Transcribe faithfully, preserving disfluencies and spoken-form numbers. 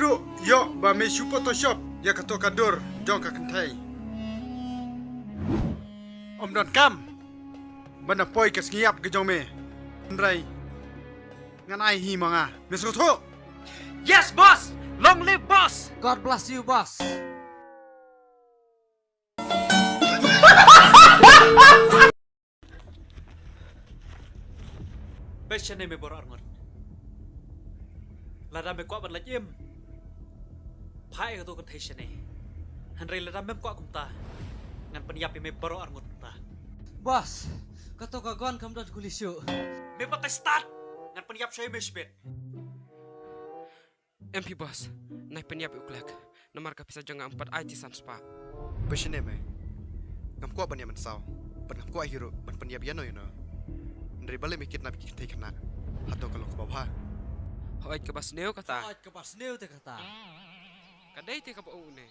Ïoh ba me shu photoshop ïa kato ka dur jong ka kynthei. Ym don kam ban da poi ka sngi ïap ka jong me. Hynrei ngan ai hi ma nga. Me sngewthuh? Yes, boss! Long live, boss! God bless you, boss! Peit shane me baroh arngut. Lada me kwah ban lait im, phah ïa kato ka kynthei shane. Hynrei lada mem kwah kumta, ngan pynïap ïa me baroh arngut kumta. Boss, kato ka gun kam don kuli shuh. Me batai stad, ngan pynïap shuwa ïa me shibit. Em phi boss, nai pynïap ïa u Klek. Namar ka pisa jong nga em pat ai ti san spah. Peit shane me. Ngam kwah ban ïa mynsaw. Bad ngam kwah hi ruh ban pynïap ïano ïano. Hynrei balei me kidnap ïa ki kynthei khynnah? Hato ka long kaba bha? Hooid, kaba sniew kata. Hooid, kaba sniew te kata. Ka dei te kaba ong une.